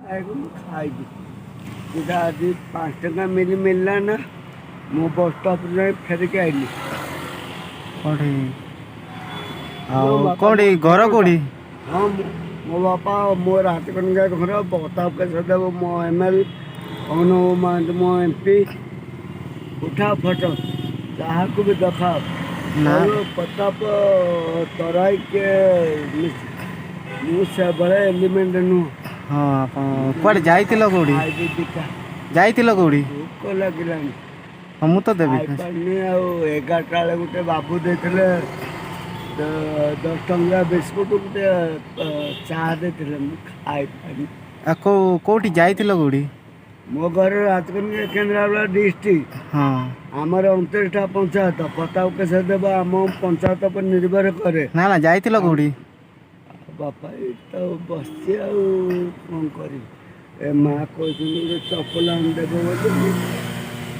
ଖାଇବାକୁ ମୁଁ ଖାଇବି। ଦୁଇଟା ଆଜି 5 ଟଙ୍କା ମିଳିଲା ନା, ମୁଁ ବସ୍ ଷ୍ଟପ୍ରେ ଯାଇ ଫେରିକି ଆଇଲି। କୋଉଠି ମୋ ଆଉ ବାପା କୋଉଠି ମୋ ଘର କୋଉଠି? ହଁ, ମୋ ବାପା, ମୋ ରାଜକନିକା ଘର। ପ୍ରତାପ କେଶରୀ ଦେବ ମୋ ଏମଏଲଏ, ଅନୁଭବ ମହାନ୍ତି ମୋ ଏମପି। ଉଠା ଫଟୋ, ଯାହାକୁ ବି ଦେଖାଅ। ନା। କହିବ ପ୍ରତାପ ତରାଇ କେ। ମୁଁ ସେଭଳିଆ ଏଲିମେଣ୍ଟ ନୁହଁ। ହଁ, ଆପଣ କୁଆଡ଼େ ଯାଇଥିଲ କୋଉଠି? ଖାଇବି ଦିଟା। ଯାଇଥିଲ କୋଉଠି? ଭୋକ ଲାଗିଲାଣି। ହଁ, ମୁଁ ତ ଦେବି। ଖାଇପାରିନି। ଆଉ 11ଟା ବେଳେ ଗୋଟେ ବାବୁ ଦେଇଥିଲେ 10 ଟଙ୍କା ବିସ୍କୁଟ, ଗୋଟେ ଚା ଦେଇଥିଲେ, ମୁଁ ଖାଇପାରିନି। ଆଉ କୋଉଠି ଯାଇଥିଲ କୋଉଠି? ମୋ ଘର ରାଜକନିକା, କେନ୍ଦ୍ରାପଡ଼ା ଡିଷ୍ଟ୍ରିକ୍ଟ। ଆମର 29ଟା ପଞ୍ଚାୟତ। ପ୍ରତାପ କେଶରୀ ଦେବ ଆମ ପଞ୍ଚାୟତ ଉପରେ ନିର୍ଭର କରେ। ନା ନା, ଯାଇଥିଲ କୋଉଠି? ବାପା, ଏଇଠି ତ ବସିଛି, ଆଉ କ'ଣ କରିବି? ଏ ମା କହୁଛନ୍ତି ଗୋଟେ ଚପଲ ଆଣିଦେବ ବୋଲି,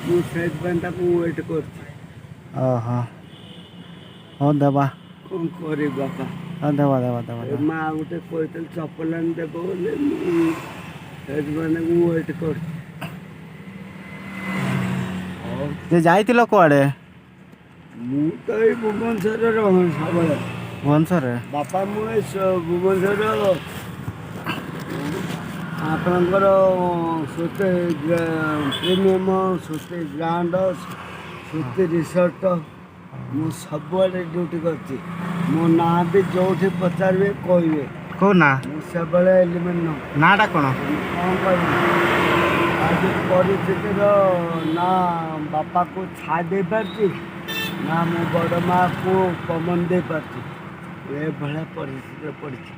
ମୁଁ ସେଇଥିପାଇଁ ତାକୁ ୱେଟ୍ କରୁଛି। ଓହୋ, ହଉ ଦେବା। କ'ଣ କରିବି ବାପା? ହଉ, ଦେବା ଦେବା ଦେବା। ଏ ଦେବା। ମା ଗୋଟେ କହିଥିଲେ ଚପଲ ଆଣିଦେବ ବୋଲି, ମୁଁ ସେଇଥିପାଇଁ ତାକୁ ୱେଟ୍ କରୁଛି। ହଉ। ଯେ ଯାଇଥିଲ କୁଆଡ଼େ? ମୁଁ ତ ଏଇ ଭୁବନେଶ୍ୱରରେ ରହେ ସବୁବେଳେ। ଭୁବନେଶ୍ୱରରେ? ବାପା, ମୁଁ ଏଇ ଭୁବନେଶ୍ୱର ଆପଣଙ୍କର ସ୍ୱସ୍ତି ପ୍ରିମିୟମ, ସ୍ୱସ୍ତି ଗ୍ରାଣ୍ଡ, ସ୍ୱସ୍ତି ରିସର୍ଟ, ମୁଁ ସବୁଆଡ଼େ ଡ୍ୟୁଟି କରିଛି। ମୋ ନାଁ ବି ଯେଉଁଠି ପଚାରିବେ କହିବେ। କୋଉ ନାଁ? ମୁଁ ସବୁବେଳେ ଏଲିମେଣ୍ଟ ନୁହଁ। ନାଁଟା କ'ଣ? ମୁଁ କ'ଣ କହିବି? ଆଜି ପରିସ୍ଥିତିର ନା ବାପାକୁ ଛାଇ ଦେଇପାରୁଛି, ନା ମୋ ବଡ଼ ମାଆକୁ ପବନ ଦେଇପାରୁଛି। ଏଭଳିଆ ପରିସ୍ଥିତିରେ ପଡ଼ିଛି।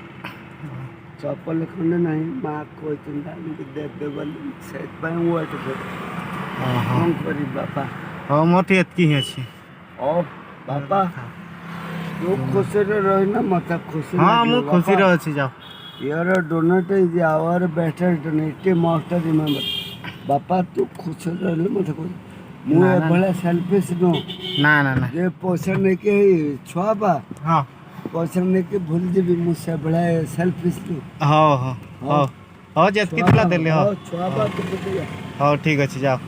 ଚପଲ ଖଣ୍ଡେ ନାହିଁ। ମା କହିଛନ୍ତି ଆଣିକି ଦେବେ ବୋଲି, ସେଥିପାଇଁ ୱେଟ୍ କରୁଛି। ଓହୋ। କ'ଣ କରିବି ବାପା? ହଉ, ମୋର ଟିକେ ଏତିକି ହିଁ ଅଛି। ହଉ ବାପା, ତୁ ଖୁସିରେ ରହିନା ମତେ ଖୁସି ହଁ, ଲାଗିବ ମୁଁ ବାପା। ଖୁସିରେ ଅଛି, ଯାଅ। Your donate is our best donate, must remember. ବାପା, ତୁ ଖୁସିରେ ରହିଲେ ମତେ ଖୁସି। ମୁଁ ନା, ନା। ଏଭଳିଆ ସେଲଫିସ୍ ନୁହଁ ନା ନା ନା। ଯେ ପଇସା ନେଇକି, ଏଇ ଛୁଆ ବା, ପଇସା ନେଇକି ଭୁଲିଯିବି। ମୁଁ ସେଭଳିଆ ସେଲଫିସ୍ ନୁହଁ। ହଉ ହଉ ହଉ ହଉ, ଯେତିକି ଥିଲା ଦେଲି। ହଉ। ଛୁଆ ବା, ତୁ ବୁଝିଯା। ହଉ, ଠିକ୍ ଅଛି, ଯାଅ।